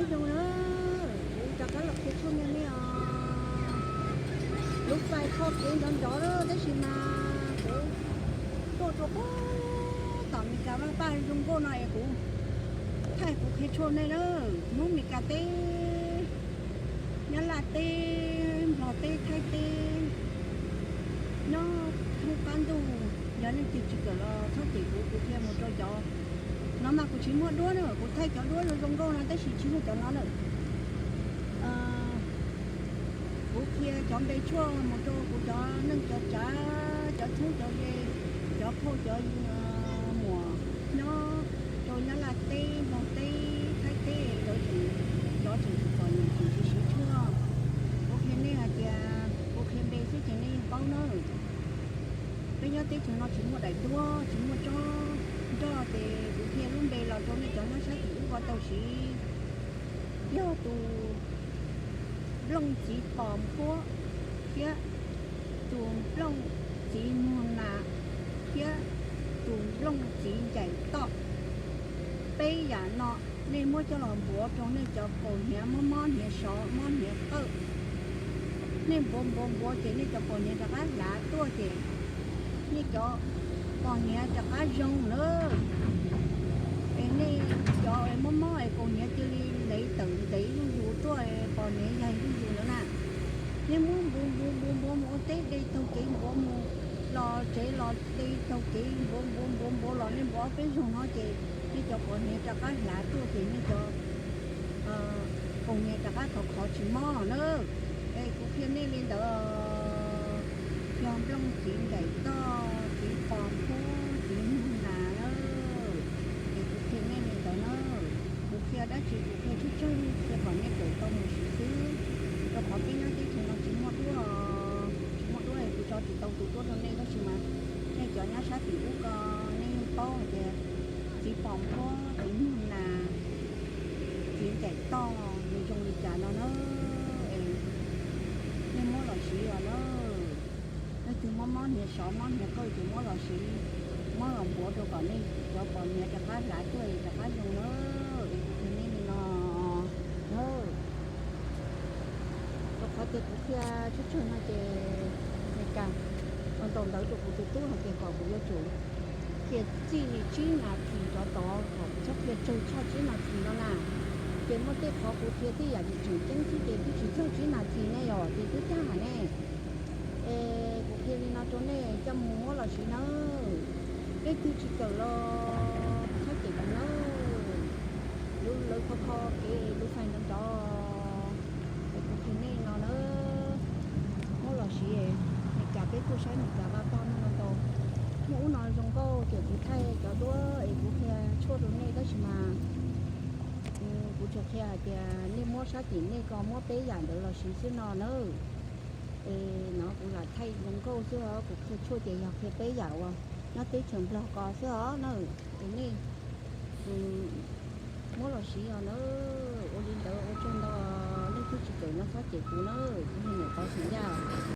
Zoo na, kuv rov qab los qhia tshuaj nej os. Lub fais qhov kev nrov nrov lawm tab sis mas kuv tuaj rau puag tom Meskas vaj paj zoo nkauj no es kuv thaij kuv qhia tshuaj nej na. Hmoob Meskas teb, Nyab Laj teb, Nplog teb, Thaib teb, nyob thoob qab ntuj, yog leej twg tsis kawm los txhob cem kuv, kuv qhia mus rau cov no mas kuv tsis muaj duab na, kuv thaij cov duab zoo zoo nkauj no tab sis tsis yog cov no lawm. Kuv qhia cov npe tshuaj mus rau kuv cov neej cov tsav, cov tshoob cov ze, cov phauj cov muam nyob rau Nyab Laj teb, Nplog teb, Thaib teb, cov tseem tsis txom nyem tseem tsis siv tshuaj. Kuv qhia nej hais tias kuv qhia npe xwb ces nej yeej paub na. Peb nyob teb chaws no tsis muaj daim duab, tsis muaj tsob nroj ces kuv qhia lub npe los rau nej cov nyob sab tim ub ko tau siv. Yog tus nplooj txiv pos nphuab thiab tus nplooj txiv muag nas thiab tus nplooj txiv ncaim toj. Peb yam no nej muab coj los npuav rau nej cov kaus hniav mob mob hniav sov mob hniav qawj. Nej npuav npuav npuav ces nej cov kaus hniav rov qab hlav tuaj ces nej cov kaus hniav rov qab zoo na. Es nej cov mob mob es kaus hniav cia li ntev tawm ntev zuj zus tuaj, kaus hniav yaig zuj zus ntawd na, nej muab npuav npuav npuav npuav mus ua teb de taug kev npuav mus, los tsev los de taug kev npuav npuav npuav npuav los nej npuav ob peb zaug no ces nej cov kaus hniav rov qab hlav tuaj ces nej cov kaus hniav rov qab khov khov tsis mob na. Es kuv qhia nej li ntawd, yog nplooj txiv ncaim toj, txiv pos nphuab, txiv muag nas na. Es kuv qhia nej li ntawd na. Kuv qhia dab tsi kuv qhia tsawg tsawg qhia kom nej kawm tau mus siv xwb, rau qhov peb nyob teb chaws no tsis muaj duab, tsis muaj duab es kuv tso tsis tau tus duab rau nej tab sis mas nej cov nyob sab tim ub ko nej yeej paub hais tias txiv pos nphuab, txiv muag nas, txiv ncaim toj nws zoo li cas no na. Es nej muab los siv os na. Leej twg mob mob hniav sov mob hniav qawj ces muab los siv, muab los npuav rau kom nej cov kaus hniav rov qab hlav tuaj es rov qab zoo na. Es kuv qhia nej li no na. Rau qhov tias kuv qhia tsawg tsawg no ces Meskas tau ntaus ntawv rau kuv tus tub hais tias kom kuv yuav tsum qhia txij li tsib nas this rov tod, kom kuv txhob qhia tsawg tshaj tsib nas this no na. Ces muaj tej qhov kuv qhia tej yam tseem ceeb xwb ces twb tsis txog tsib nas this ne yom, ces twb tag ne. Es kuv qhia li no rau nej coj mus muab los siv nawb. Leej twg tsis kawm los txhob cem kuv nawb. Lub lawv kho kho kev lub fais nrov nrov, es kuv qhia nej no na, muab los siv. Meskas peb tuaj saib Meskas vaj paj muaj no ntau, muaj ub no zoo nkauj ces kuv thaij cov duab es kuv qhia tshuaj rau nej tab sis mas kuv tsuas qhia hais tias nej muab sab tim nej ko muab peb yam ntawd los siv xwb no na. Es no kuv lam thaij zoo nkauj xwb os, kuv qhia tshuaj ces yog qhia peb yam uas nyob teb chaws Nplog ko xwb os na. Es nej muab los siv os na. Ua li ntawd ua tsaug ntau, leej twg tsis kawm no txhob cem kuv na, kuv yog niam tov xeem Yaj.